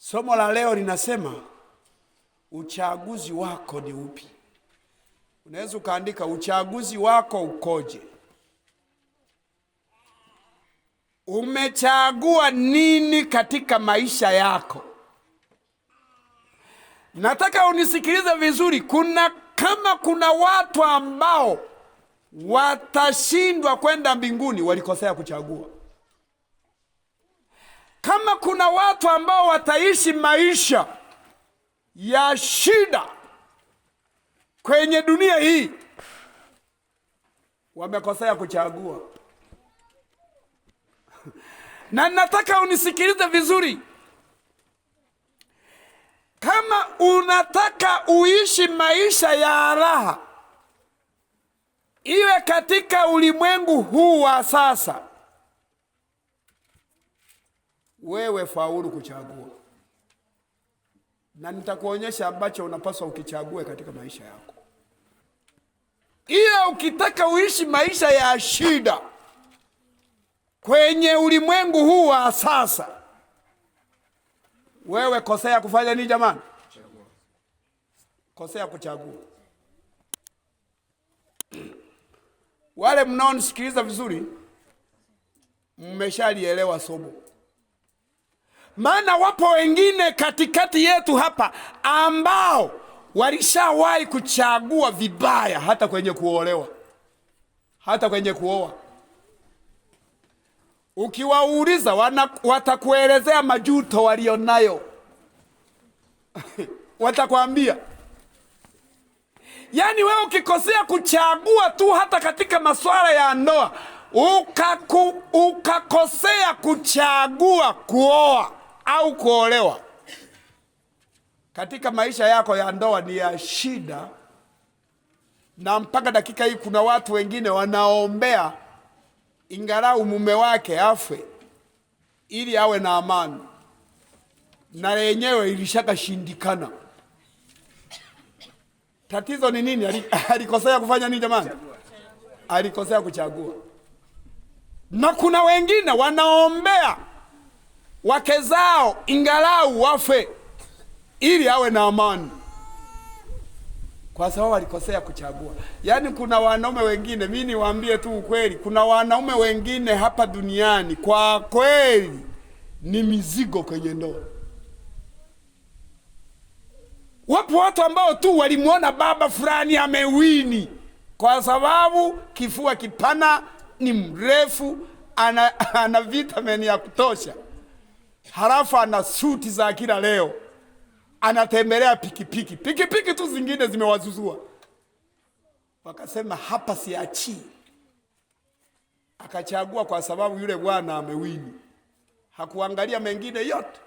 Somo la leo linasema uchaguzi wako ni upi? Unaweza ukaandika uchaguzi wako ukoje? Umechagua nini katika maisha yako? Nataka unisikilize vizuri. Kama kuna watu ambao watashindwa kwenda mbinguni, walikosea kuchagua. Kama kuna watu ambao wataishi maisha ya shida kwenye dunia hii, wamekosea kuchagua. Na nataka unisikilize vizuri. Kama unataka uishi maisha ya raha, iwe katika ulimwengu huu wa sasa, wewe faulu kuchagua. Na nitakuonyesha ambacho unapaswa ukichague katika maisha yako. Ila ukitaka uishi maisha ya shida kwenye ulimwengu huu wa sasa, wewe kosea kufanya nini jamani? Kosea kuchagua. Wale mnaonisikiliza vizuri, mmeshalielewa somo. Maana wapo wengine katikati yetu hapa ambao walishawahi kuchagua vibaya hata kwenye kuolewa, hata kwenye kuoa. Ukiwauliza watakuelezea majuto walionayo. Watakwambia. Yaani wewe ukikosea kuchagua tu hata katika masuala ya ndoa, ukakosea kuchagua kuoa au kuolewa, katika maisha yako ya ndoa ni ya shida. Na mpaka dakika hii kuna watu wengine wanaombea ingalau mume wake afe ili awe na amani, na lenyewe ilishakashindikana. Tatizo ni nini? Alikosea kufanya nini jamani? Alikosea kuchagua. Na kuna wengine wanaombea wake zao ingalau wafe ili awe na amani, kwa sababu alikosea kuchagua. Yaani kuna wanaume wengine, mimi niwaambie tu ukweli, kuna wanaume wengine hapa duniani kwa kweli ni mizigo kwenye ndoa. Wapo watu ambao tu walimuona baba fulani amewini kwa sababu kifua kipana, ni mrefu, ana vitamini ya kutosha, halafu ana suti za kila leo, anatembelea pikipiki. Pikipiki tu zingine zimewazuzua. Wakasema hapa siachi. Akachagua kwa sababu yule bwana amewini. Hakuangalia mengine yote.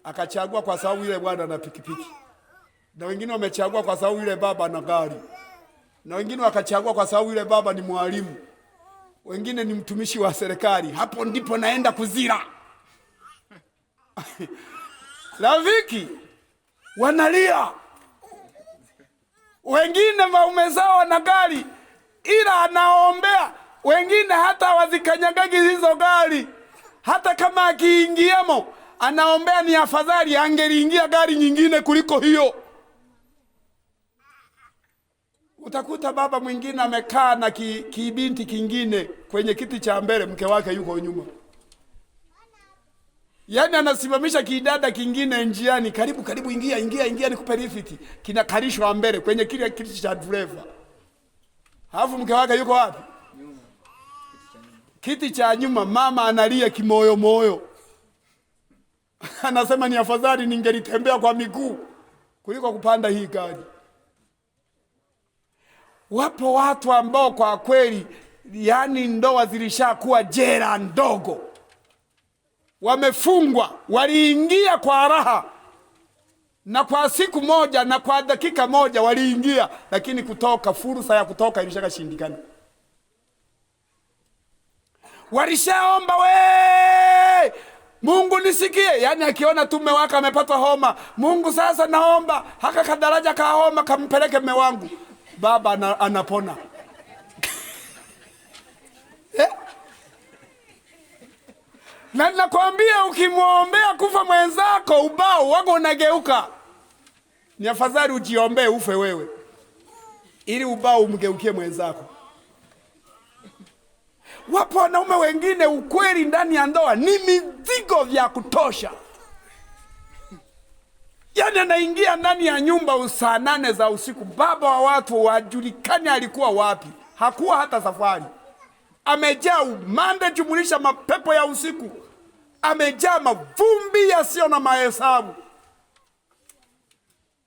Akachagua kwa sababu yule bwana ana pikipiki. Na wengine wamechagua kwa sababu yule baba ana gari. Na wengine wakachagua kwa sababu yule baba ni mwalimu. Wengine ni mtumishi wa serikali. Hapo ndipo naenda kuzira. Rafiki wanalia. Wengine maume zao wana gari ila anaombea. Wengine hata wazikanyagagi hizo gari. Hata kama akiingiamo anaombea ni afadhali angeliingia gari nyingine kuliko hiyo. Utakuta baba mwingine amekaa na kibinti kingine kwenye kiti cha mbele, mke wake yuko nyuma. Yaani anasimamisha kidada kingine njiani, karibu karibu, ingia ingia ingia nikupe lift. Kinakalishwa mbele kwenye kile kiti cha driver. Alafu mke wake yuko wapi? Nyuma. Kiti cha nyuma, mama analia kimoyo moyo. Anasema ni afadhali ningelitembea kwa miguu kuliko kupanda hii gari. Wapo watu ambao kwa kweli yani ndoa zilishakuwa jela ndogo. Wamefungwa, waliingia kwa raha na kwa siku moja na kwa dakika moja waliingia, lakini kutoka, fursa ya kutoka ilishakashindikana. Walishaomba, we Mungu nisikie. Yaani akiona tu mume wake amepata homa, Mungu sasa naomba haka kadaraja ka homa kampeleke mume wangu, baba anapona. Na nakwambia ukimwombea kufa mwenzako ubao wako unageuka. Ni afadhali ujiombee ufe wewe ili ubao umgeukie mwenzako. Wapo wanaume wengine ukweli ndani ya ndoa ni mizigo vya kutosha. Yaani anaingia ndani ya nyumba saa 8 za usiku, baba wa watu wajulikani alikuwa wapi, hakuwa hata safari. Amejaa umande jumulisha mapepo ya usiku, amejaa mavumbi yasiyo na mahesabu.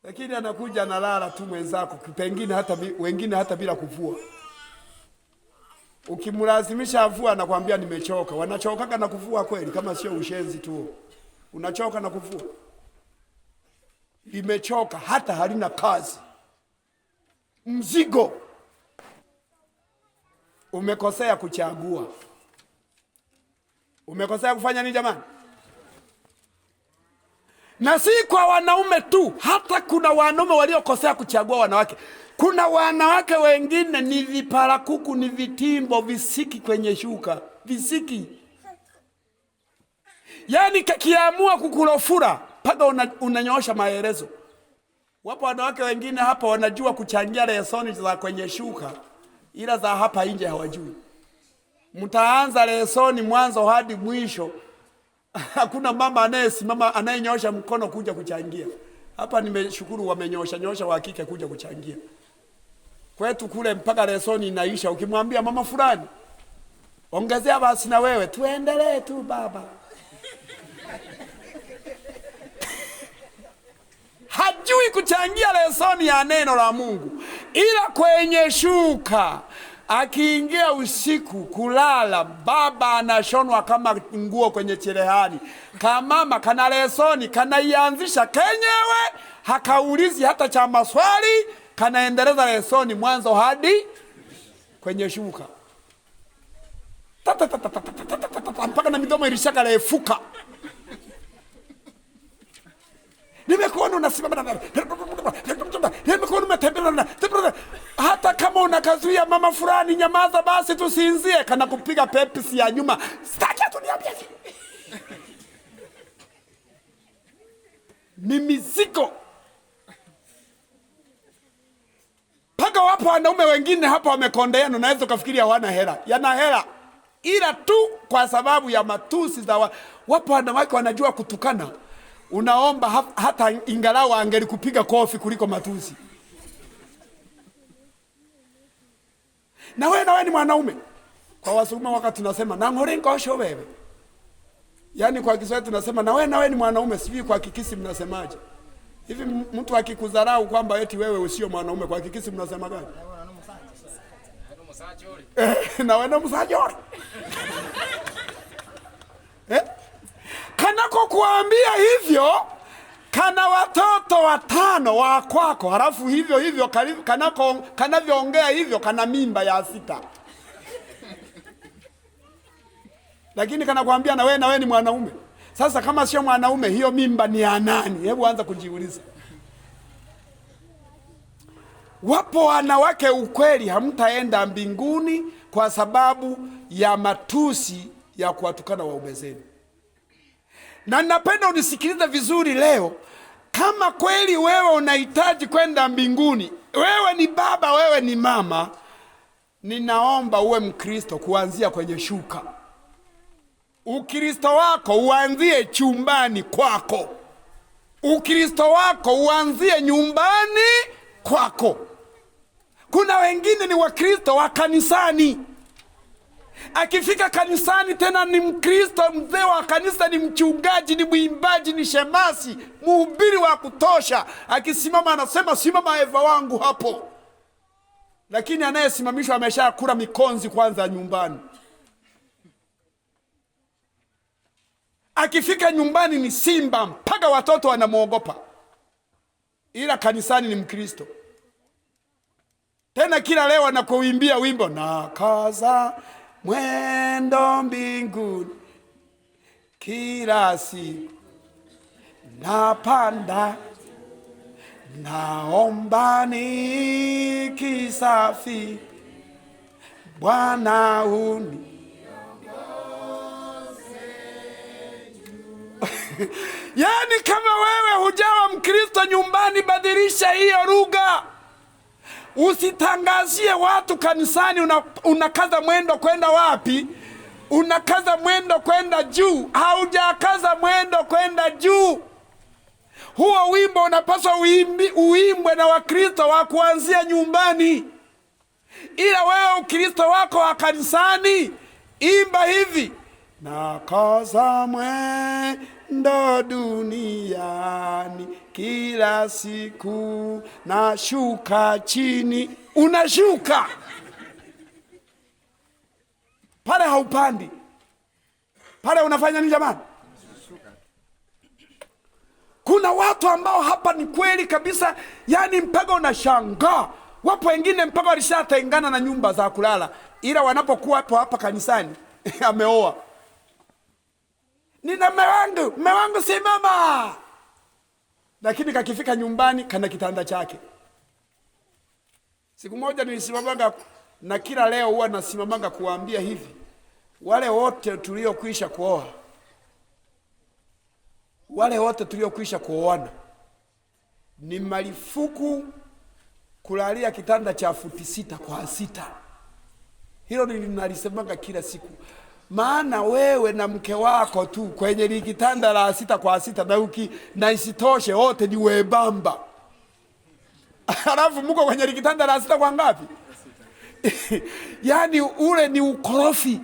Lakini anakuja analala tu mwenzako, pengine hata wengine hata bila kuvua. Ukimlazimisha avua anakuambia nimechoka. Wanachokaga na kuvua kweli, kama sio ushenzi tu. Unachoka na kuvua. Limechoka hata halina kazi. Mzigo. Umekosea kuchagua. Umekosea kufanya nini jamani? Na si kwa wanaume tu, hata kuna wanaume waliokosea kuchagua wanawake. Kuna wanawake wengine ni viparakuku, ni vitimbo, visiki kwenye shuka, visiki. Yaani kakiamua kukulofura mpaka unanyoosha maelezo. Wapo wanawake wengine hapa wanajua kuchangia lesoni za kwenye shuka, ila za hapa nje hawajui. Mtaanza lesoni mwanzo hadi mwisho. Hakuna mama anayesimama anayenyoosha mkono kuja kuchangia. Hapa nimeshukuru wamenyoosha nyosha wa kike kuja kuchangia. Kwetu kule mpaka lesoni inaisha, ukimwambia mama fulani ongezea basi na wewe, tuendelee tu baba. Hajui kuchangia lesoni ya neno la Mungu, ila kwenye shuka akiingia usiku kulala, baba anashonwa kama nguo kwenye cherehani. Kamama kana lesoni kanaianzisha kenyewe, hakaulizi hata cha maswali, kanaendeleza lesoni mwanzo hadi kwenye shuka. Mpaka na midomo ilishaka refuka. Nimekuona unasimama, nimekuona umetembea, hata kama unakazuia mama fulani nyamaza basi tusinzie, kana kupiga pepsi ya nyuma. Sitaki atuniambie. Ni mizigo. Paka wapo wanaume wengine hapa wamekondeana, unaweza ukafikiria hawana hela. Yana hela, ila tu kwa sababu ya matusi za wapo wanawake wanajua kutukana. Unaomba hata ingalau angelikupiga kofi kuliko matusi. Na wewe ni mwanaume. Kwa Wasukuma wakati tunasema na ngore wewe. Yaani kwa Kiswahili tunasema na wewe ni mwanaume, sijui kwa Kikisi mnasemaje. Hivi mtu akikudharau kwamba eti wewe usio mwanaume, kwa Kikisi mnasema gani? Na wewe msajori. Kanako kuambia hivyo, kana watoto 5 wa kwako, halafu hivyo hivyo kanako kanavyoongea hivyo kana mimba ya 6. Lakini kana kuambia na wewe ni mwanaume. Sasa kama sio mwanaume, hiyo mimba ni ya nani? Hebu anza kujiuliza. Wapo wanawake ukweli hamtaenda mbinguni kwa sababu ya matusi ya kuwatukana waume zenu. Na napenda unisikilize vizuri leo. Kama kweli wewe unahitaji kwenda mbinguni, wewe ni baba, wewe ni mama, ninaomba uwe Mkristo kuanzia kwenye shuka. Ukristo wako uanzie chumbani kwako. Ukristo wako uanzie nyumbani kwako. Kuna wengine ni Wakristo wa kanisani. Akifika kanisani tena ni Mkristo, mzee wa kanisa, ni mchungaji, ni mwimbaji, ni shemasi, mhubiri wa kutosha. Akisimama anasema simama Eva wangu hapo. Lakini anayesimamishwa ameshakula mikonzi kwanza nyumbani. Akifika nyumbani ni simba mpaka watoto wanamuogopa. Ila kanisani ni Mkristo. Tena kila leo anakuimbia wimbo na kaza mwendo mbinguni kila siku napanda naomba nikisafi Bwana uniongoze. Yaani kama wewe hujawa Mkristo nyumbani, badilisha hiyo lugha. Usitangazie watu kanisani unakaza mwendo kwenda wapi? Unakaza mwendo kwenda juu. Haujakaza mwendo kwenda juu. Huo wimbo unapaswa uimbwe na Wakristo wa kuanzia nyumbani. Ila wewe Ukristo wako wa kanisani, imba hivi: nakaza mwendo duniani, kila siku nashuka chini. Unashuka pale, haupandi pale, unafanya nini jamani? Kuna watu ambao hapa ni kweli kabisa, yani mpaka unashangaa. Wapo wengine mpaka walishatengana na nyumba za kulala, ila wanapokuwa hapo hapa kanisani ameoa. Nina mume wangu simama. Lakini kakifika nyumbani kana kitanda chake. Siku moja nilisimamanga, na kila leo huwa nasimamanga kuwaambia hivi: wale wote tuliokwisha kuoa, wale wote tuliokwisha kuoana, ni marufuku kulalia kitanda cha futi 6 kwa 6. Hilo nilisemanga kila siku. Maana wewe na mke wako tu kwenye kitanda la 6 kwa 6, na isitoshe wote ni webamba. Halafu mko kwenye kitanda la 6 kwa ngapi? Yaani ule ni ukorofi.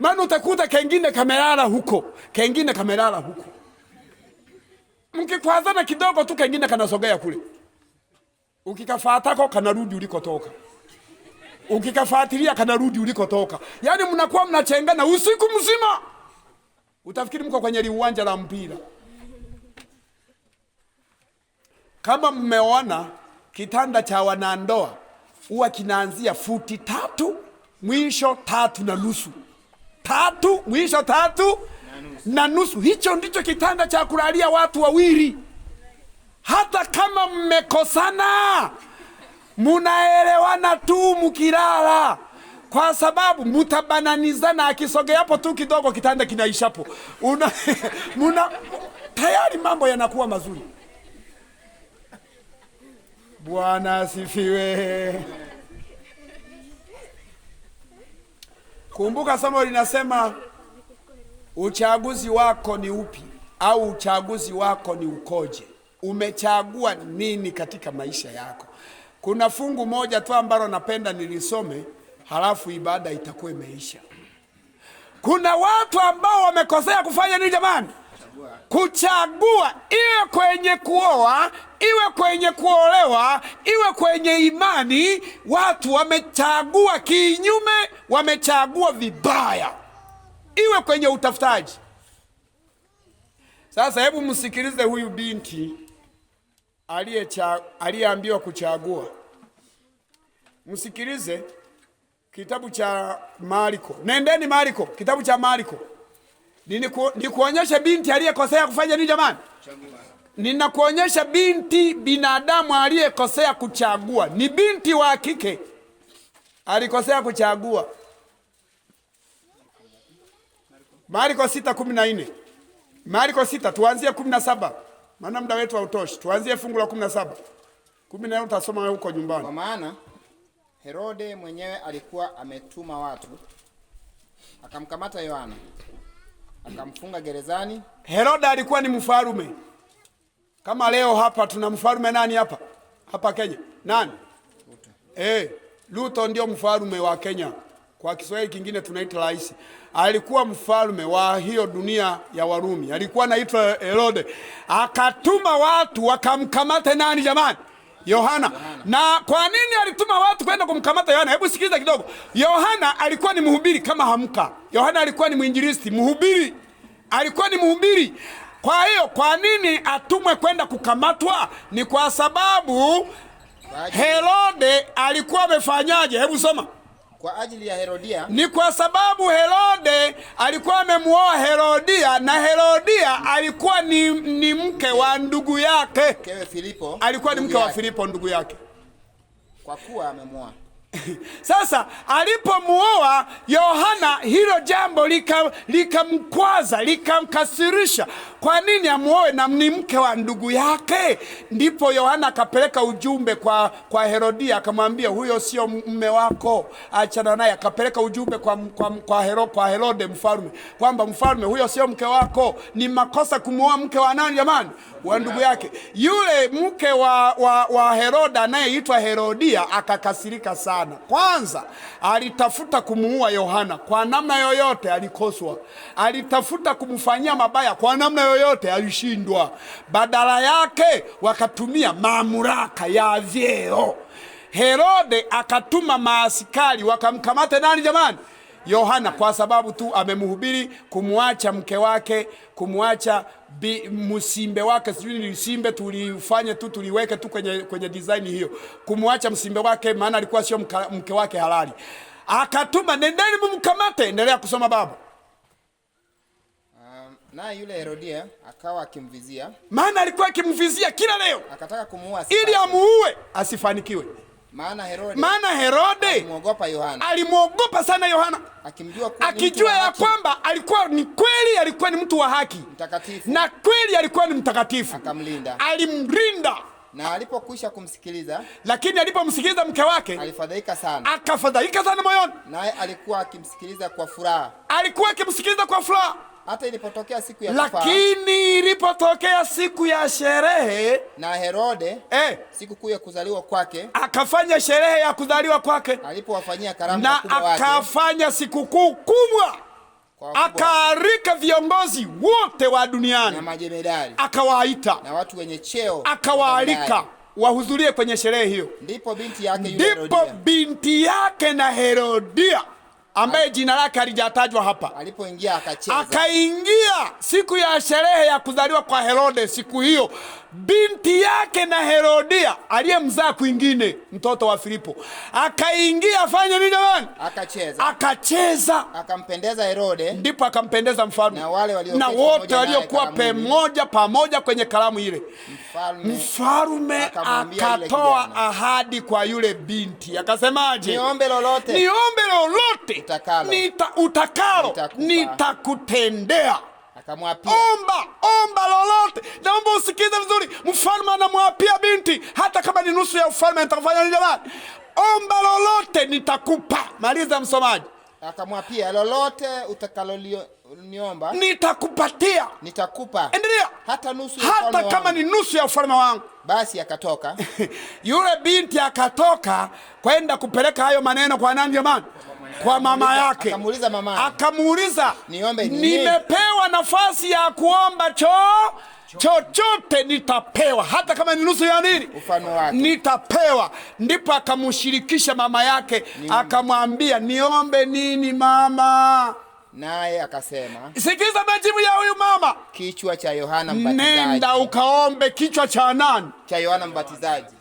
Maana utakuta kengine kamelala huko, kengine kamelala huko. Mkikwazana kidogo tu kengine kanasogea kule. Ukikafuatako kanarudi ulikotoka. Ukikafuatilia kanarudi ulikotoka. Yaani mnakuwa mnachengana usiku mzima. Utafikiri mko kwenye uwanja la mpira. Kama mmeoana, kitanda cha wanandoa huwa kinaanzia futi 3 mwisho 3.5. 3 mwisho 3.5. Hicho ndicho kitanda cha kulalia watu wawili. Hata kama mmekosana, munaelewana tu mkilala, kwa sababu mtabananizana. Akisogea hapo tu kidogo kitanda kinaishapo. Tayari mambo yanakuwa mazuri. Bwana asifiwe. Kumbuka somo linasema uchaguzi wako ni upi, au uchaguzi wako ni ukoje? Umechagua nini katika maisha yako? Kuna fungu moja tu ambalo napenda nilisome, halafu ibada itakuwa imeisha. Kuna watu ambao wamekosea kufanya nini jamani? Kuchagua, iwe kwenye kuoa, iwe kwenye kuolewa, iwe kwenye imani. Watu wamechagua kinyume, wamechagua vibaya, iwe kwenye utafutaji. Sasa hebu msikilize huyu binti aliyeambiwa kuchagua. Msikilize kitabu cha Marko. Nendeni Marko, kitabu cha Marko. Nikuonyesha binti aliyekosea kufanya nini jamani? Ninakuonyesha binti binadamu aliyekosea kuchagua. Ni binti wa kike alikosea kuchagua. Marko 6:14. Marko 6 tuanzie 17. Maana muda wetu hautoshi. Tuanzie fungu la 17. 14 utasoma huko nyumbani. Kwa maana Herode mwenyewe alikuwa ametuma watu akamkamata Yohana akamfunga gerezani. Herode alikuwa ni mfalme. Kama leo hapa tuna mfalme nani hapa? Hapa Kenya. Nani? Ruto. Ruto ndio mfalme wa Kenya. Kwa Kiswahili kingine tunaita rais. Alikuwa mfalme wa hiyo dunia ya Warumi. Alikuwa anaitwa Herode. Akatuma watu wakamkamate nani jamani? Yohana. Na kwa nini alituma watu kwenda kumkamata Yohana? Hebu sikiliza kidogo. Yohana alikuwa ni mhubiri kama hamka. Yohana alikuwa ni mwinjilisti, mhubiri. Alikuwa ni mhubiri. Kwa hiyo kwa nini atumwe kwenda kukamatwa? Ni kwa sababu Herode alikuwa amefanyaje? Hebu soma. Kwa ajili ya Herodia. Ni kwa sababu Herode alikuwa amemuoa Herodia, na Herodia alikuwa ni mke wa ndugu yake. Mkewe Filipo. Alikuwa ni mke wa Filipo ndugu yake. Kwa kuwa amemuoa. Sasa alipomuoa Yohana, hilo jambo likamkwaza, likamkasirisha. Kwa nini amuoe na ni mke wa ndugu yake? Ndipo Yohana akapeleka ujumbe kwa Herodia, akamwambia huyo sio mume wako, achana naye. Akapeleka ujumbe kwa Herode mfalme kwamba mfalme, huyo sio mke wako, ni makosa kumuoa mke wa nani jamani? Wa ndugu yake. Yule mke wa Herode anayeitwa Herodia akakasirika sana. Kwanza alitafuta kumuua Yohana kwa namna yoyote, alikoswa. Alitafuta kumfanyia mabaya kwa namna yoyote, alishindwa. Badala yake wakatumia mamlaka ya vyeo. Herode akatuma maaskari wakamkamata nani jamani? Yohana, kwa sababu tu amemhubiri kumwacha mke wake, kumwacha msimbe wake, sijui ni msimbe tulifanye tu tuliweke tu kwenye design hiyo, kumwacha msimbe wake, maana alikuwa sio mke wake halali. Akatuma, nendeni mumkamate. Endelea kusoma baba. Naye yule Herodia akawa akimvizia, maana alikuwa akimvizia kila leo, akataka kumuua ili amuue asifanikiwe. Maana Herode alimwogopa Yohana. Alimwogopa sana Yohana, akimjua kuwa akijua ya kwamba alikuwa ni kweli, alikuwa ni mtu wa haki, mtakatifu, na kweli alikuwa ni mtakatifu. Akamlinda, alimlinda. Na alipokwisha kumsikiliza, lakini alipomsikiliza mke wake alifadhaika sana, akafadhaika sana moyoni. Naye alikuwa akimsikiliza kwa furaha, alikuwa akimsikiliza kwa furaha. Hata ilipotokea siku ya kufaa, lakini ilipotokea siku ya sherehe na Herode siku kuu ya kuzaliwa kwake, akafanya sherehe ya kuzaliwa kwake, alipowafanyia karamu na wakubwa wake, akafanya sikukuu kubwa, akaarika viongozi wote wa duniani na majemedari, akawaita na watu wenye cheo, akawaalika wahudhurie kwenye sherehe hiyo. Ndipo binti yake yule Herodia, ndipo binti yake na Herodia ambaye jina lake halijatajwa hapa, alipoingia akacheza. Akaingia siku ya sherehe ya kuzaliwa kwa Herode. Siku hiyo binti yake na Herodia aliyemzaa kwingine, mtoto wa Filipo, akaingia afanye nini jamani? Akacheza. Akacheza. Akampendeza Herode. Ndipo akampendeza mfalme na wale na wote waliokuwa pamoja kwenye karamu ile. Mfalme akatoa ahadi kwa yule binti, akasemaje? Niombe lolote, niombe lolote utakalo nitakutendea. Akamwapia, omba lolote. Naomba usikize vizuri, mfalme anamwapia binti, hata kama ni nusu ya ufalme nitakufanya nini jamani? Omba lolote nitakupa. Maliza msomaji. Akamwapia, lolote utakaloniomba nitakupatia, nitakupa. Endelea. Hata nusu ya ufalme hata kama ni nusu ya ufalme wangu. Basi akatoka. Yule binti akatoka kwenda kupeleka hayo maneno kwa nani jamani? Kwa mama yake. Akamuuliza mama. Akamuuliza, niombe nini? Nimepewa nafasi ya kuomba chochote nitapewa, hata kama ni nusu ya nini? Ufalme wake. Nitapewa. Ndipo akamshirikisha mama yake, akamwambia, niombe nini mama? Naye akasema, sikiza majibu ya huyu mama, kichwa cha Yohana Mbatizaji. Nenda ukaombe kichwa cha nani? Cha Yohana Mbatizaji.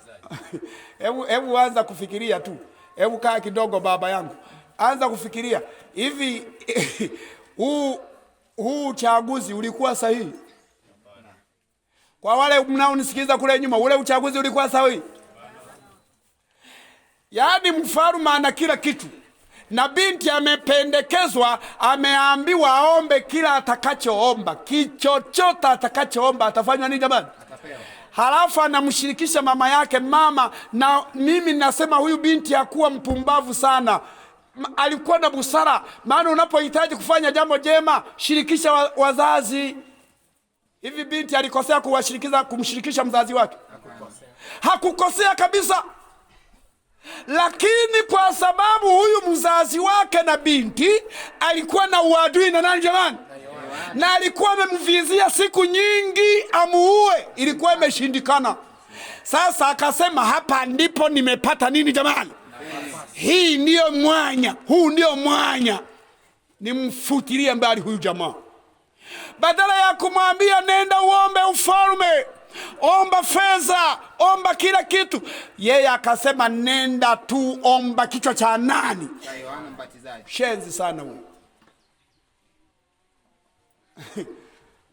Hebu anza kufikiria tu. Hebu kaa kidogo baba yangu. Anza kufikiria hivi, huu uchaguzi ulikuwa sahihi? Kwa wale mnaonisikiliza kule nyuma, ule uchaguzi ulikuwa sahihi? Yaani mfalme ana kila kitu, na binti amependekezwa, ameambiwa aombe kila atakachoomba, kichochote atakachoomba atafanywa nini jamani? Halafu anamshirikisha mama yake. Mama, na mimi nasema huyu binti hakuwa mpumbavu sana, alikuwa na busara. Maana unapohitaji kufanya jambo jema, shirikisha wazazi. Hivi binti alikosea kumshirikisha mzazi wake? Hakukosea kabisa. Lakini kwa sababu huyu mzazi wake na binti alikuwa na uadui na nani jamani? Na alikuwa amemvizia siku nyingi amuue, ilikuwa imeshindikana. Sasa akasema, hapa ndipo nimepata nini jamani? Hii ndiyo mwanya, huu ndio mwanya, nimfutilie mbali huyu jamaa. Badala ya kumwambia nenda uombe ufalme, omba fedha, omba kila kitu, yeye akasema nenda tu omba kichwa cha nani? Cha Yohana Mbatizaji. Shenzi sana huyu.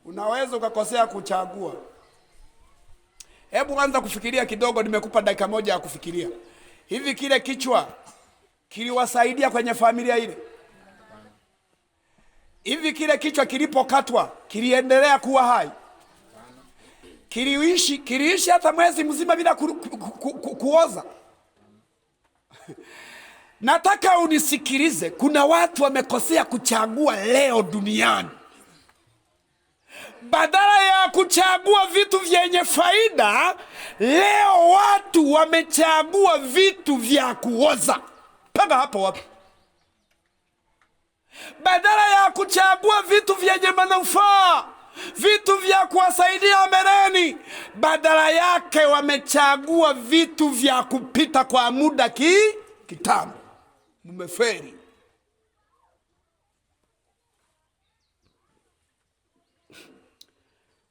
Unaweza ukakosea kuchagua. Hebu anza kufikiria kidogo, nimekupa dakika moja ya kufikiria. Hivi kile kichwa Kiliwasaidia kwenye familia ile? Hivi kile kichwa kilipokatwa kiliendelea kuwa hai? Kiliishi hata mwezi mzima bila kuoza? Nataka unisikilize, kuna watu wamekosea kuchagua leo duniani. Badala ya kuchagua vitu vyenye faida, leo watu wamechagua vitu vya kuoza. Panga hapo wapi? Badala ya kuchagua vitu vyenye manufaa, vitu vya kuwasaidia mbeleni, badala yake wamechagua vitu vya kupita kwa muda kitambo. Mmeferi.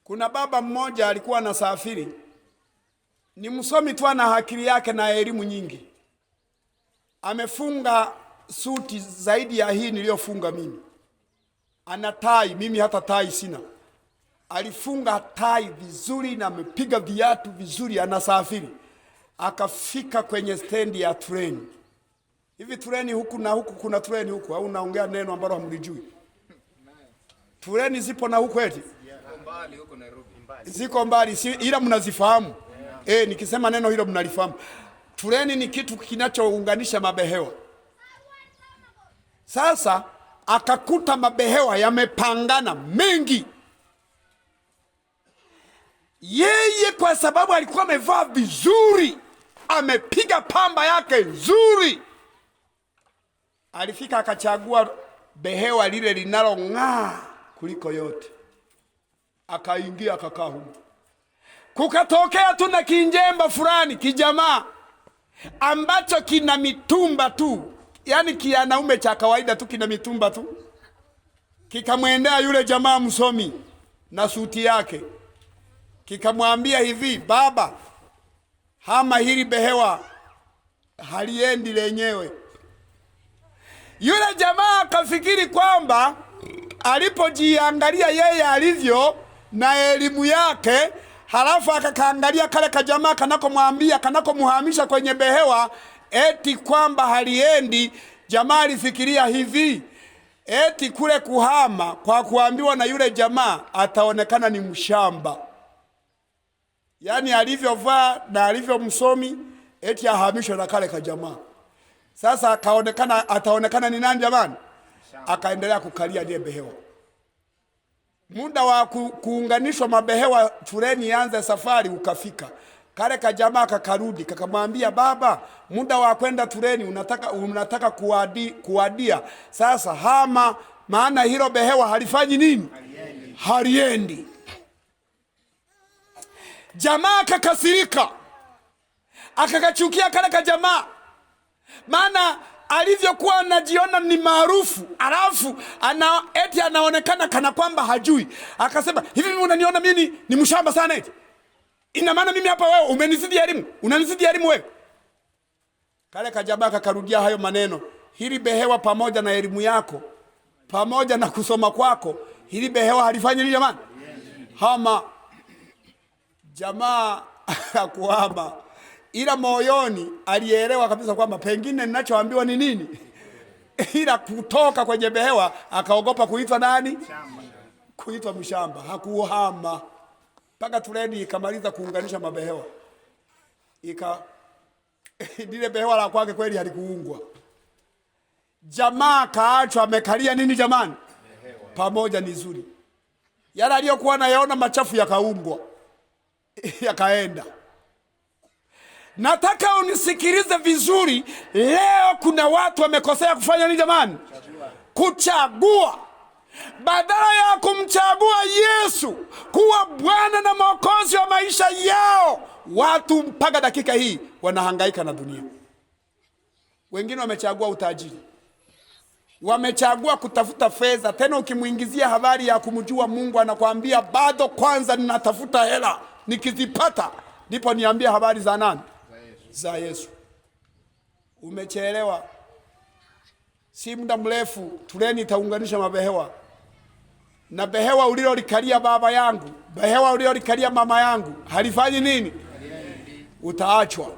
Kuna baba mmoja alikuwa anasafiri, ni msomi tu, ana akili yake na elimu nyingi. Amefunga suti zaidi ya hii niliyofunga mimi. Ana tai, mimi hata tai sina. Alifunga tai vizuri na amepiga viatu vizuri, anasafiri. Akafika kwenye stendi ya treni. Hivi treni huku na huku, kuna treni huku au naongea neno ambalo hamlijui? Treni zipo na huku eti? Ziko mbali, si, ila mnazifahamu. Yeah. Nikisema neno hilo mnalifahamu. Treni ni kitu kinachounganisha mabehewa. Sasa akakuta mabehewa yamepangana mengi. Yeye kwa sababu alikuwa amevaa vizuri, amepiga pamba yake nzuri, alifika akachagua behewa lile linalong'aa kuliko yote. Akaingia akakaa humo. Kukatokea tu na kinjemba fulani kijamaa ambacho kina mitumba tu, yani kianaume cha kawaida tu, kina mitumba tu. Kikamwendea yule jamaa msomi na suti yake, kikamwambia hivi, baba, hama hili behewa haliendi lenyewe. Yule jamaa akafikiri kwamba alipojiangalia yeye alivyo na elimu yake, halafu akakaangalia kale kajamaa kanakomwambia, kanakomuhamisha kwenye behewa eti kwamba haliendi. Jamaa alifikiria hivi, eti kule kuhama kwa kuambiwa na yule jamaa ataonekana ni mshamba. Yani alivyovaa na alivyo msomi, eti ahamishwe na kale kajamaa. Sasa akaonekana, ataonekana ni nani jamani? Akaendelea kukalia ile behewa. Muda wa kuunganishwa mabehewa, treni ianze safari ukafika. Kale kajamaa kakarudi kakamwambia, baba, muda wa kwenda treni unataka kuadia. Sasa hama, maana hilo behewa halifanyi nini? Haliendi. Jamaa kakasirika, akakachukia kale kajamaa, maana alivyokuwa anajiona ni maarufu, alafu eti anaonekana kana kwamba hajui. Akasema, hivi mimi unaniona mimi ni mshamba sana eti? Ina maana mimi hapa wewe umenizidi elimu, unanizidi elimu wewe? Kale kajamaa kakarudia hayo maneno, hili behewa pamoja na elimu yako, pamoja na kusoma kwako, hili behewa halifanyi nini jamani? Hama. Jamaa hakuhama, ila moyoni alielewa kabisa kwamba pengine ninachoambiwa ni nini. Ila kutoka kwenye behewa akaogopa kuitwa nani? Kuitwa mshamba. Hakuhama mpaka treni ikamaliza kuunganisha mabehewa. Lile behewa la kwake kweli halikuungwa. Jamaa kaachwa amekalia nini jamani? Pamoja ni zuri. Yale aliyokuwa anayaona machafu yakaungwa. Yakaenda. Nataka unisikilize vizuri. Leo kuna watu wamekosea kufanya nini jamani? Kuchagua. Badala ya kumchagua Yesu kuwa Bwana na Mwokozi wa maisha yao, watu mpaka dakika hii wanahangaika na dunia. Wengine wamechagua utajiri, wamechagua kutafuta fedha. Tena ukimuingizia habari ya kumjua Mungu anakuambia bado kwanza ninatafuta hela, nikizipata ndipo niambie habari za nani? Za Yesu. Umechelewa. Si muda mrefu treni itaunganisha mabehewa. Na behewa ulilolikalia baba yangu, behewa ulilolikalia mama yangu, halifanyi nini? Utaachwa.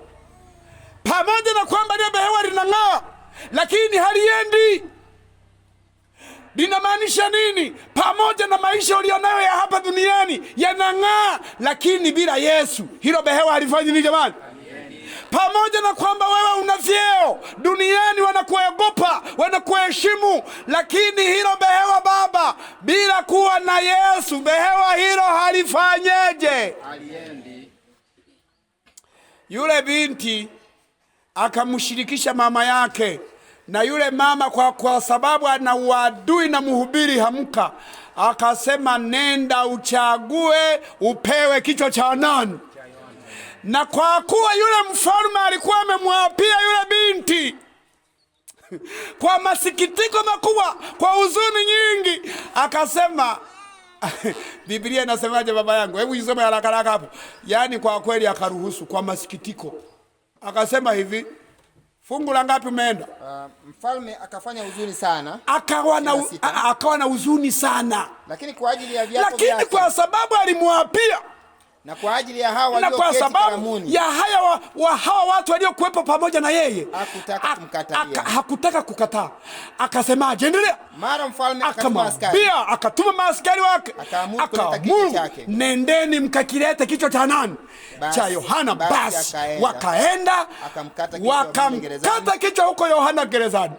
Pamoja na kwamba ile behewa linang'aa, lakini haliendi. Linamaanisha nini? Pamoja na maisha ulionayo ya hapa duniani yanang'aa, lakini bila Yesu hilo behewa halifanyi nini jamani? Pamoja na kwamba wewe una vyeo duniani, wanakuogopa, wanakuheshimu, lakini hilo behewa baba, bila kuwa na Yesu behewa hilo halifanyeje? Haliendi. Yule binti akamshirikisha mama yake, na yule mama kwa sababu ana uadui na mhubiri Hamka, akasema nenda uchague upewe kichwa cha nani. Na kwa kuwa yule mfalme alikuwa amemwapia yule binti kwa masikitiko makubwa, kwa huzuni nyingi, akasema Biblia inasemaje baba yangu? Hebu isome haraka haraka hapo. Yaani kwa kweli akaruhusu kwa masikitiko. Akasema hivi, fungu la ngapi umeenda? Mfalme akafanya huzuni sana. Akawa na huzuni sana. Lakini kwa ajili ya viapo vyake. Lakini kwa sababu alimwapia na kwa ajili ya hawa walioketi karamuni, ya haya wa hawa watu waliokuwepo pamoja na yeye, hakutaka kumkatalia. Hakutaka kukataa. Akasemaje? Endelea. Mara mfalme akatuma askari. Akatuma maaskari wake. Akaamuru kuleta kichwa chake. Nendeni mkakilete kichwa cha nani? Cha Yohana. Basi wakaenda wakamkata kichwa huko Yohana gerezani.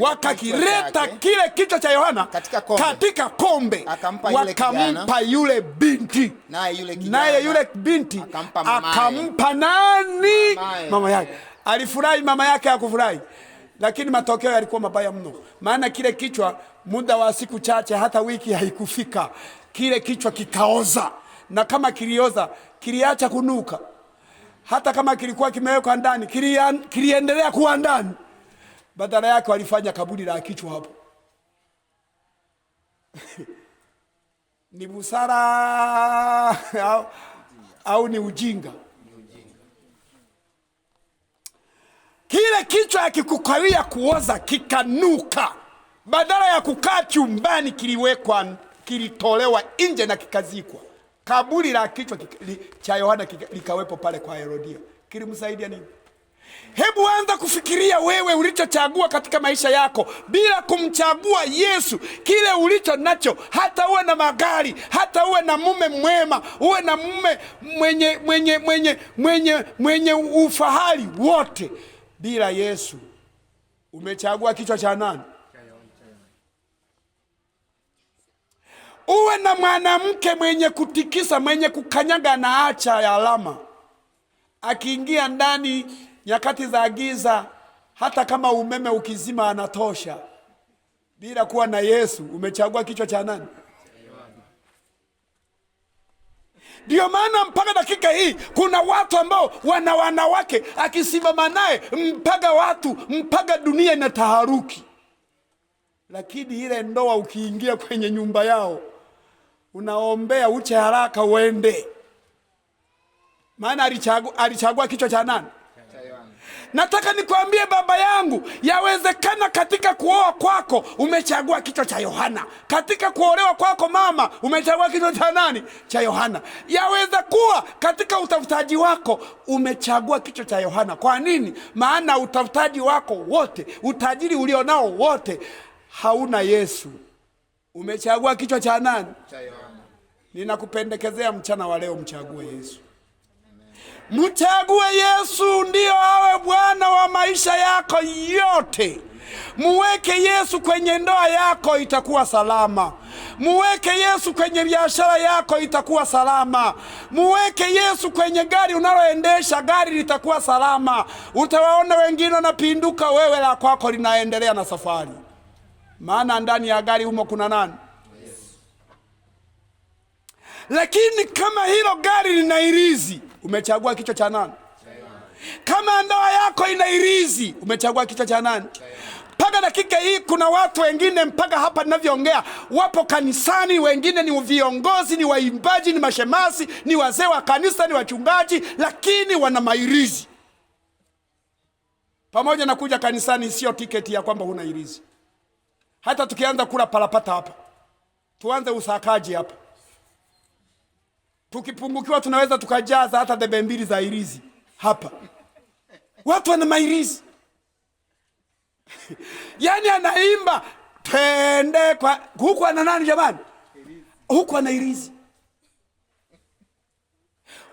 Wakakileta kile kichwa cha Yohana katika kombe. Wakampa yule binti. Naye yule binti akampa nani? Mama yake. Alifurahi mama yake, hakufurahi. Lakini matokeo yalikuwa mabaya mno. Maana kile kichwa muda wa siku chache, hata wiki haikufika, kile kichwa kikaoza. Na kama kilioza, kiliacha kunuka. Hata kama kilikuwa kimewekwa ndani, kiliendelea kuwa ndani. Badala yake walifanya kaburi la kichwa hapo. Ni busara au ni ujinga? Kile kichwa hakikukawia kuoza, kikanuka. Badala ya kukaa chumbani, kiliwekwa, kilitolewa nje na kikazikwa. Kaburi la kichwa cha Yohana likawepo pale kwa Herodia. Kilimsaidia nini? Hebu anza kufikiria wewe ulichochagua katika maisha yako bila kumchagua Yesu. Kile ulicho nacho, hata uwe na magari, hata uwe na mume mwema, uwe na mume mwenye ufahari wote, bila Yesu umechagua kichwa cha nani? Uwe na mwanamke mwenye kutikisa, mwenye kukanyaga na acha ya alama, akiingia ndani nyakati za giza, hata kama umeme ukizima anatosha. Bila kuwa na Yesu umechagua kichwa cha nani? Ndio maana mpaka dakika hii kuna watu ambao wana wanawake, akisimama naye mpaka watu, mpaka dunia inataharuki. Lakini ile ndoa ukiingia kwenye nyumba yao, unaombea uche haraka uende. Maana alichagua kichwa cha nani? Nataka nikwambie baba yangu, yawezekana katika kuoa kwako umechagua kichwa cha Yohana. Katika kuolewa kwako mama umechagua kichwa cha nani? Cha Yohana. Yaweza kuwa katika utafutaji wako umechagua kichwa cha Yohana. Kwa nini? Maana utafutaji wako wote, utajiri ulionao wote, hauna Yesu. Umechagua kichwa cha nani? Cha Yohana. Ninakupendekezea mchana wa leo mchague Yesu. Mchague Yesu ndio awe Bwana wa maisha yako yote. Muweke Yesu kwenye ndoa yako, itakuwa salama. Muweke Yesu kwenye biashara yako, itakuwa salama. Muweke Yesu kwenye gari unaloendesha, gari litakuwa salama. Utawaona wengine wanapinduka, wewe la kwako linaendelea na safari. Maana ndani ya gari humo kuna nani? Lakini kama hilo gari lina irizi, umechagua kichwa cha nani? Kama ndoa yako ina irizi, umechagua kichwa cha nani? Mpaka dakika hii kuna watu wengine mpaka hapa ninavyoongea wapo kanisani, wengine ni viongozi, ni waimbaji, ni mashemasi, ni wazee wa kanisa, ni wachungaji, lakini wana mairizi. Pamoja na kuja kanisani sio tiketi ya kwamba huna irizi. Hata tukianza kula palapata hapa, tuanze usakaji hapa, tukipungukiwa tunaweza tukajaza hata debe mbili za irizi hapa. Watu wana mairizi. Yaani anaimba twende kwa huku, ana nani jamani? Huku ana ilizi.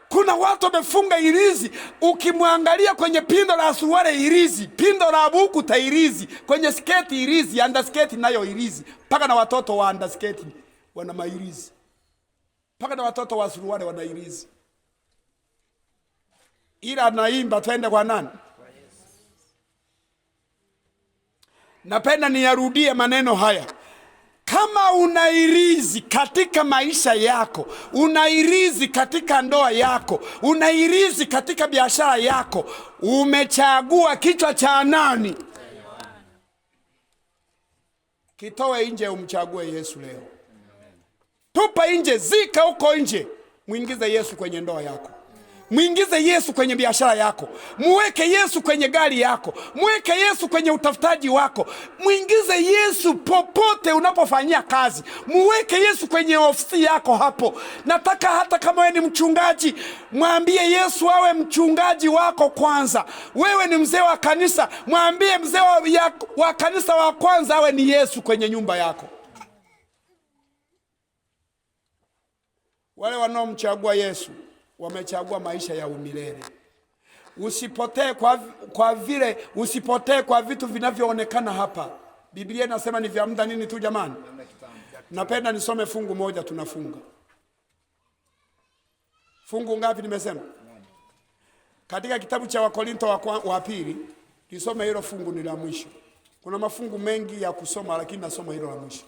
Kuna watu wamefunga ilizi, ukimwangalia kwenye pindo la suruali ilizi, pindo la buku tairizi, kwenye sketi ilizi, underskirt nayo ilizi, mpaka na watoto wa underskirt wana mailizi, mpaka na watoto wa suruali wana ilizi. Ila anaimba twende kwa nani? Napenda niyarudie maneno haya. Kama unairizi katika maisha yako, unairizi katika ndoa yako, unairizi katika biashara yako, umechagua kichwa cha nani? Kitoe nje, umchague Yesu leo. Tupa nje, zika huko nje, mwingize Yesu kwenye ndoa yako. Mwingize Yesu kwenye biashara yako. Muweke Yesu kwenye gari yako. Muweke Yesu kwenye utafutaji wako. Mwingize Yesu popote unapofanyia kazi. Muweke Yesu kwenye ofisi yako hapo. Nataka hata kama wewe ni mchungaji, mwambie Yesu awe mchungaji wako kwanza. Wewe ni mzee wa kanisa, mwambie mzee wa kanisa wa kwanza awe ni Yesu kwenye nyumba yako. Wale wanaomchagua Yesu wamechagua maisha ya umilele. Usipotee kwa vile, usipotee kwa vitu vinavyoonekana hapa. Biblia inasema ni vya muda nini tu jamani? Napenda nisome fungu moja, tunafunga. Fungu ngapi nimesema? Katika kitabu cha Wakorinto wa pili, nisome hilo fungu ni la mwisho. Kuna mafungu mengi ya kusoma lakini nasoma hilo la mwisho.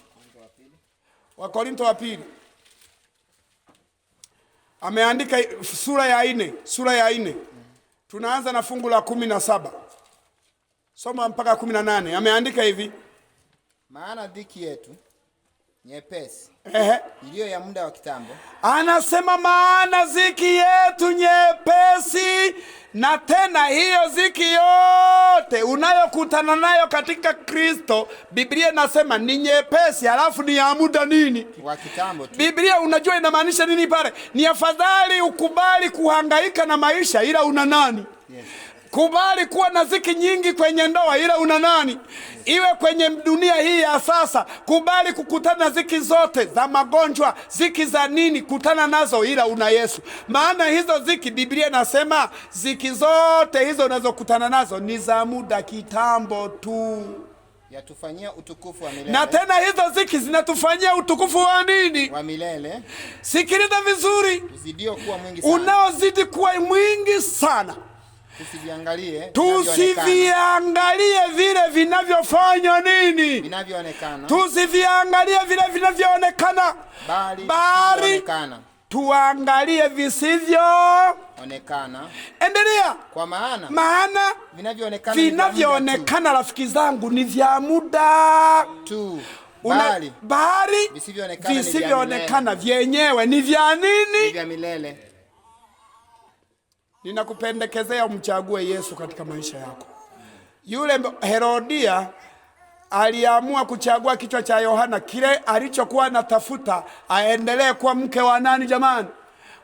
Wakorinto wa pili. Ameandika sura ya 4, sura ya 4. Tunaanza na fungu la 17. Soma mpaka 18. Ameandika hivi: maana dhiki yetu nyepesi, iliyo ya muda wa kitambo. Anasema maana dhiki yetu nyepesi, na tena hiyo dhiki yote unayokutana nayo katika Kristo, Biblia inasema ni nyepesi, halafu ni ya muda nini? Wa kitambo tu. Biblia unajua inamaanisha nini pale? Ni afadhali ukubali kuhangaika na maisha ila una nani? Yes. Kubali kuwa na ziki nyingi kwenye ndoa ila una nani? Iwe kwenye dunia hii ya sasa, kubali kukutana na ziki zote za magonjwa, ziki za nini, kutana nazo ila una Yesu. Maana hizo ziki, Biblia inasema ziki zote hizo unazokutana nazo ni za muda kitambo tu. Yatufanyia utukufu wa milele. Na tena hizo ziki zinatufanyia utukufu wa nini? Wa milele. Sikiliza vizuri. Uzidio kuwa mwingi sana. Unaozidi kuwa mwingi sana. Tusiviangalie vile vinavyofanya nini? Vinavyoonekana. Tusiviangalie vile vinavyoonekana, bali tuangalie visivyoonekana. Endelea. Kwa maana vinavyoonekana, rafiki zangu, ni vya muda tu. Bali visivyoonekana vyenyewe ni vya nini? Ni vya milele. Ninakupendekezea umchague Yesu katika maisha yako. Yule Herodia aliamua kuchagua kichwa cha Yohana, kile alichokuwa anatafuta aendelee kuwa mke wa nani jamani?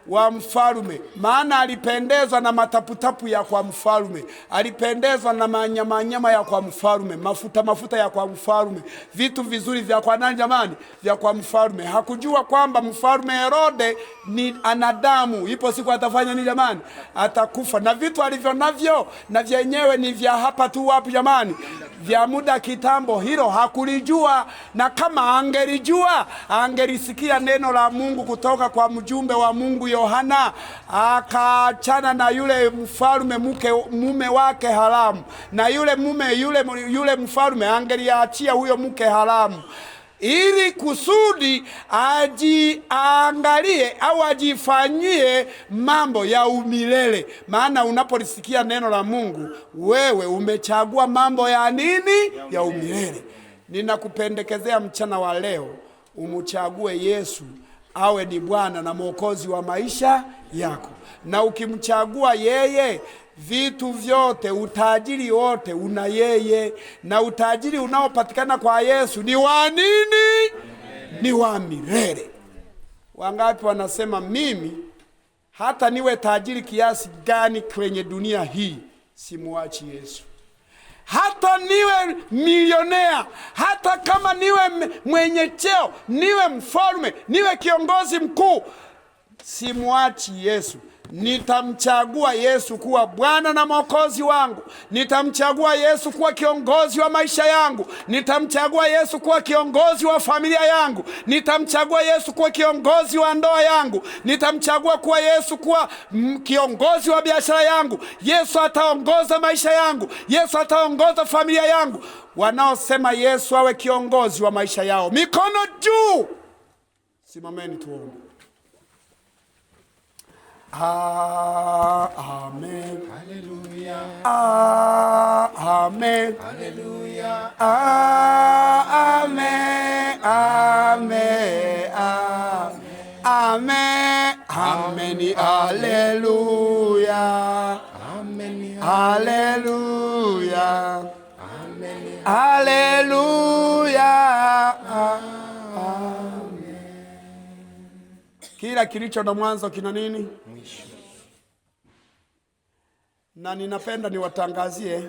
Wa mfalme. Maana alipendezwa na mataputapu ya kwa mfalme, alipendezwa na manyama ya kwa mfalme, mafuta mafuta ya kwa mfalme, vitu vizuri vya kwa nani jamani? Vya kwa mfalme. Hakujua kwamba mfalme Herode ni anadamu, ipo siku atafanya nini jamani? Atakufa. Na vitu alivyo navyo na vyenyewe ni vya hapa tu, wapi jamani? Vya muda kitambo. Hilo hakulijua, na kama angelijua angelisikia neno la Mungu kutoka kwa mjumbe wa Mungu Yohana, akaachana na yule mfalme mume wake haramu, na yule mume yule mfalme angeliachia huyo mke haramu, ili kusudi ajiangalie au ajifanyie mambo ya umilele. Maana unapolisikia neno la Mungu, wewe umechagua mambo ya nini? Ya umilele. Ninakupendekezea mchana wa leo umchague Yesu awe ni Bwana na Mwokozi wa maisha yako. Na ukimchagua yeye, vitu vyote, utajiri wote una yeye. Na utajiri unaopatikana kwa Yesu ni wa nini? Ni wa milele. Wangapi wanasema mimi hata niwe tajiri kiasi gani kwenye dunia hii simuachi Yesu? Hata niwe milionea, hata kama niwe mwenye cheo, niwe mfalme, niwe kiongozi mkuu, simwachi Yesu. Nitamchagua Yesu kuwa Bwana na Mwokozi wangu. Nitamchagua Yesu kuwa kiongozi wa maisha yangu. Nitamchagua Yesu kuwa kiongozi wa familia yangu. Nitamchagua Yesu kuwa kiongozi wa ndoa yangu. Nitamchagua kuwa Yesu kuwa kiongozi wa biashara yangu. Yesu ataongoza maisha yangu. Yesu ataongoza familia yangu. Wanaosema Yesu awe kiongozi wa maisha yao, mikono juu. Simameni tuombe. Amen. Hallelujah. Amen. Hallelujah. Amen. Amen. Amen. Amen. Hallelujah. Amen. Hallelujah. Amen. Hallelujah. Amen. Kila kilicho na mwanzo kina nini? Mwisho. Na ninapenda niwatangazie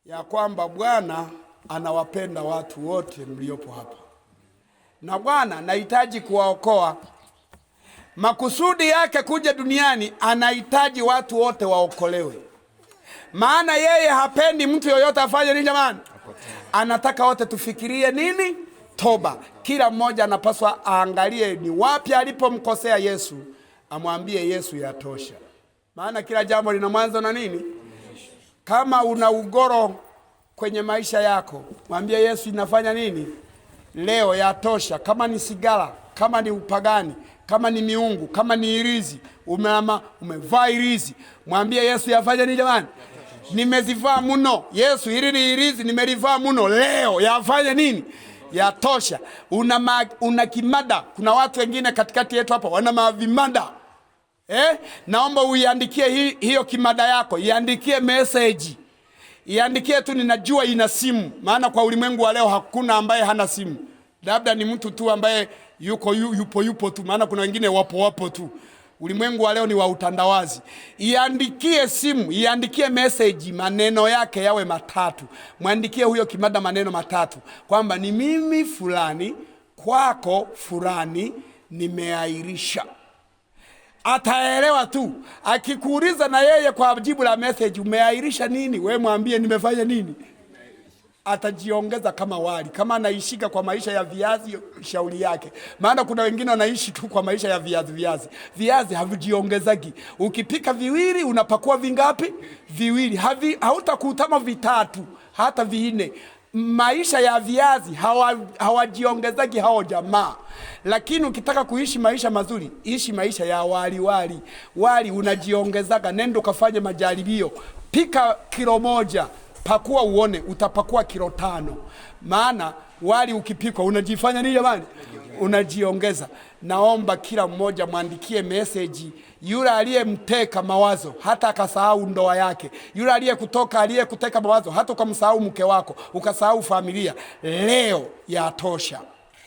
ya kwamba Bwana anawapenda watu wote mliopo hapa. Na Bwana anahitaji kuwaokoa. Makusudi yake kuja duniani, anahitaji watu wote waokolewe. Maana yeye hapendi mtu yoyote afanye nini jamani? Anataka wote tufikirie nini? Toba. Kila mmoja anapaswa aangalie ni wapi alipomkosea Yesu, amwambie Yesu yatosha. Maana kila jambo lina mwanzo na nini? Kama una ugoro kwenye maisha yako, mwambie Yesu inafanya nini? Leo yatosha. Kama ni sigara, kama ni upagani, kama ni miungu, kama ni irizi, umevaa irizi, mwambie Yesu yafanya nini jamani? Nimezivaa mno. Yesu, hili ni irizi nimelivaa mno, leo yafanya nini? Yatosha. Una kimada. Kuna watu wengine katikati yetu hapa wana mavimada. Naomba uiandikie hiyo kimada yako, iandikie message. Iandikie tu, ninajua ina simu. Maana kwa ulimwengu wa leo hakuna ambaye hana simu. Labda ni mtu tu ambaye yuko yupo tu, maana kuna wengine wapo tu. Ulimwengu wa leo ni wa utandawazi. Iandikie simu, iandikie message, maneno yake yawe matatu. Mwandikie huyo kimada maneno matatu, kwamba ni mimi fulani kwako fulani nimeahirisha. Ataelewa tu. Akikuuliza na yeye kwa jibu la message, umeahirisha nini? We mwambie nimefanya nini? Atajiongeza kama wali. Kama anaishika kwa maisha ya viazi, shauri yake. Maana kuna wengine wanaishi tu kwa maisha ya viazi. Viazi havijiongezagi. Ukipika viwili unapakua vingapi? Viwili. Hautakutama vitatu, hata vinne. Maisha ya viazi hawajiongezagi hao jamaa. Lakini ukitaka kuishi maisha mazuri, ishi maisha ya wali. Wali unajiongezaga. Nenda ukafanye majaribio. Pika kilo 1, pakua uone utapakua kilo 5. Maana wali ukipikwa unajifanya nini jamani? Unajiongeza. Naomba kila mmoja mwandikie message yule aliyemteka mawazo hata akasahau ndoa yake, yule aliyekuteka mawazo hata ukamsahau mke wako, ukasahau familia. Leo yatosha.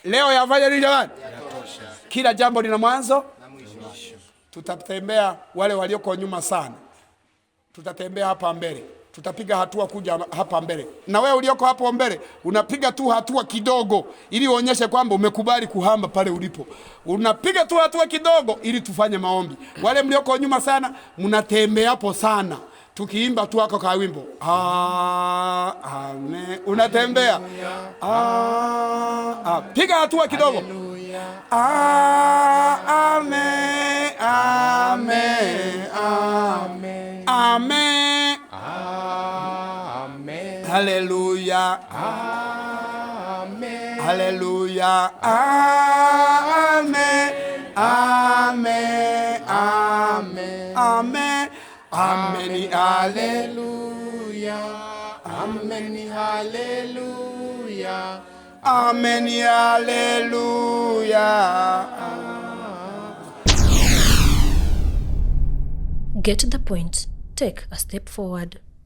Leo yafanya nini jamani? Yatosha. Kila jambo lina mwanzo na mwisho. Tutatembea wale walioko nyuma sana, tutatembea hapa mbele, tutapiga hatua kuja hapa mbele. Na wewe ulioko hapo mbele unapiga tu hatua kidogo ili uonyeshe kwamba umekubali kuhama pale ulipo. Unapiga tu hatua kidogo ili tufanye maombi. Wale mlioko nyuma sana mnatembea hapo sana, tukiimba tu hako ka wimbo amen, unatembea piga hatua kidogo. Amen, amen, amen, amen. Amen. Hallelujah. Amen. Hallelujah. Amen. Amen. Amen. Amen. Amen. Hallelujah. Amen. Hallelujah. Amen. Hallelujah. Get the point. Take a step forward.